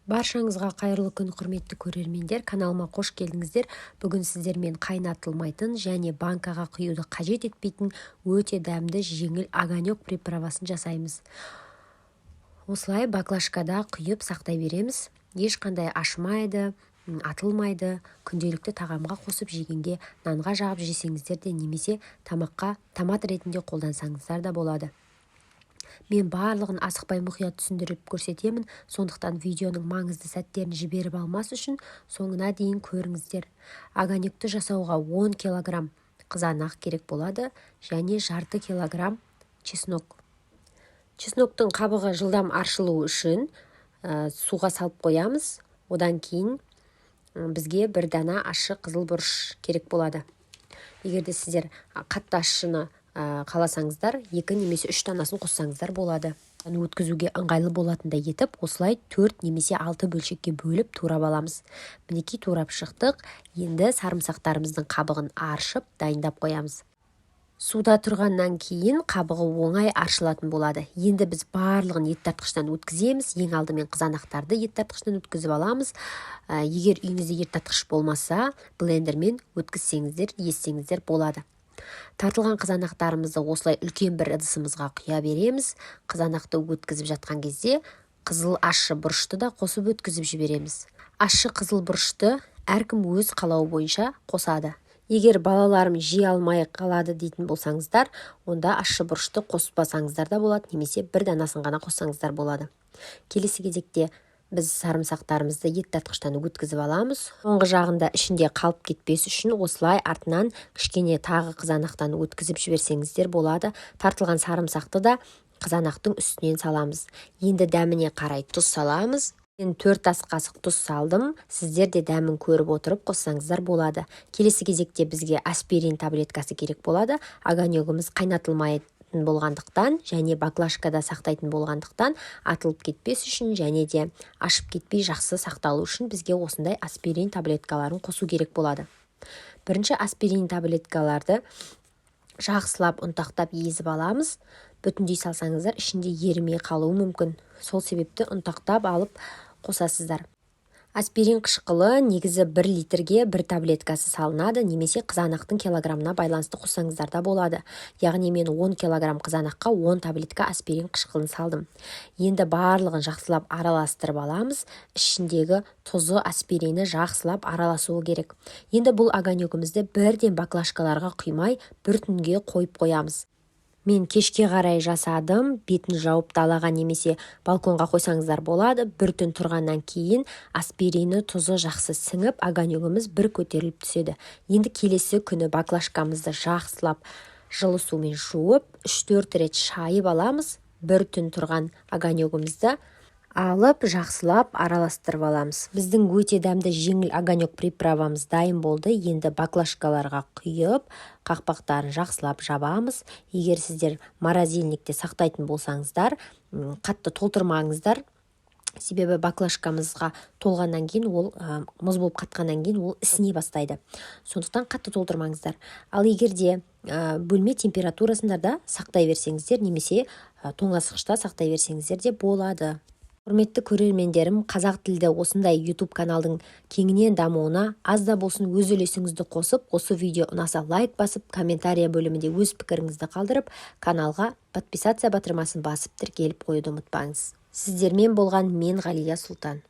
Баршаңызға қайырлы күн, құрметті көрермендер! Каналыма қош келдіңіздер! Бүгін сіздермен қайнатылмайтын және банкаға құюды қажет етпейтін өте дәмді, жеңіл огонек приправасын жасаймыз. Осылай баклажкада құйып сақтай береміз. Ешқандай ашымайды, атылмайды. Күнделікті тағамға қосып жегенге, нанға жағып жесеңіздер де немесе тамаққа томат ретінде қолдансаңыздар да болады. Мен барлығын асықпай, мұқият түсіндіріп көрсетемін. Сондықтан видеоның маңызды сәттерін жіберіп алмас үшін соңына дейін көріңіздер. Огонекті жасауға 10 килограмм қызанақ керек болады және жарты килограмм чеснок. Чесноктың қабығы жылдам аршылуы үшін суға салып қоямыз. Одан кейін бізге бір дана ащы қызыл бұрыш керек болады. Егер де сіздер қатты ащыны қаласаңыздар, екі немесе үш данасын қоссаңыздар болады. Өткізуге ыңғайлы болатындай етіп, осылай төрт немесе алты бөлшекке бөліп турап аламыз. Мінекей, турап шықтық. Енді сарымсақтарымыздың қабығын аршып, дайындап қоямыз. Суда тұрғаннан кейін қабығы оңай аршылатын болады. Енді біз барлығын ет тартқыштан өткіземіз. Ең алдымен қызанақтарды ет тартқыштан өткізіп аламыз. Егер үйіңізде ет тартқыш болмаса, блендермен өткізсеңіздер, езсеңіздер болады. Тартылған қызанақтарымызды осылай үлкен бір ыдысымызға құя береміз. Қызанақты өткізіп жатқан кезде қызыл ащы бұрышты да қосып өткізіп жібереміз. Ащы қызыл бұрышты әркім өз қалауы бойынша қосады. Егер балаларым жей алмай қалады дейтін болсаңыздар, онда ащы бұрышты қоспасаңыздар да болады немесе бір данасын ғана қоссаңыздар болады. Келесі кезекте біз сарымсақтарымызды ет тартқыштан өткізіп аламыз. Соңғы жағында ішінде қалып кетпес үшін осылай артынан кішкене тағы қызанақтан өткізіп жіберсеңіздер болады. Тартылған сарымсақты да қызанақтың үстінен саламыз. Енді дәміне қарай тұз саламыз. Мен 4 ас қасық тұз салдым, сіздер де дәмін көріп отырып қоссаңыздар болады. Келесі кезекте бізге аспирин таблеткасы керек болады. Огонегіміз қайнатылмайтын болғандықтан және баклажкада сақтайтын болғандықтан, атылып кетпес үшін және де ашып кетпей, жақсы сақталу үшін бізге осындай аспирин таблеткаларын қосу керек болады. Бірінші аспирин таблеткаларды жақсылап ұнтақтап езіп аламыз. Бүтіндей салсаңыздар, ішінде ерімей қалуы мүмкін, сол себепті ұнтақтап алып қосасыздар. Аспирин қышқылы негізі 1 литрге бір таблеткасы салынады немесе қызанақтың килограммына байланысты қоссаңыздар да болады. Яғни мен 10 килограмм қызанаққа 10 таблетка аспирин қышқылын салдым. Енді барлығын жақсылап араластырып аламыз. Ішіндегі тұзы, аспирині жақсылап араласуы керек. Енді бұл огонегімізді бірден баклажкаларға құймай, бір түнге қойып қоямыз. Мен кешке қарай жасадым. Бетін жауып, далаға немесе балконға қойсаңыздар болады. Бір түн тұрғаннан кейін аспирині, тұзы жақсы сіңіп, огонегіміз бір көтеріліп түседі. Енді келесі күні баклажкамызды жақсылап жылы сумен жуып, 3-4 рет шайып аламыз. Бір түн тұрған огонегімізді алып, жақсылап араластырып аламыз. Біздің өте дәмді, жеңіл огонек приправамыз дайын болды. Енді баклажкаларға құйып, қақпақтарын жақсылап жабамыз. Егер сіздер морозильникте сақтайтын болсаңыздар, қатты толтырмаңыздар, себебі баклажкамызға толғаннан кейін, ол мұз болып қатқаннан кейін ол ісіне бастайды. Сондықтан қатты толтырмаңыздар. Ал егер де бөлме температурасында да сақтай берсеңіздер немесе тоңазытқышта сақтай берсеңіздер де болады. Құрметті көрермендерім, қазақ тілді осындай YouTube каналдың кеңінен дамуына аз да болсын өз үлесіңізді қосып, осы видео ұнаса, лайк басып, комментария бөлімінде өз пікіріңізді қалдырып, каналға подписаться батырмасын басып, тіркеліп қоюды ұмытпаңыз. Сіздермен болған мен, Ғалия Сұлтан.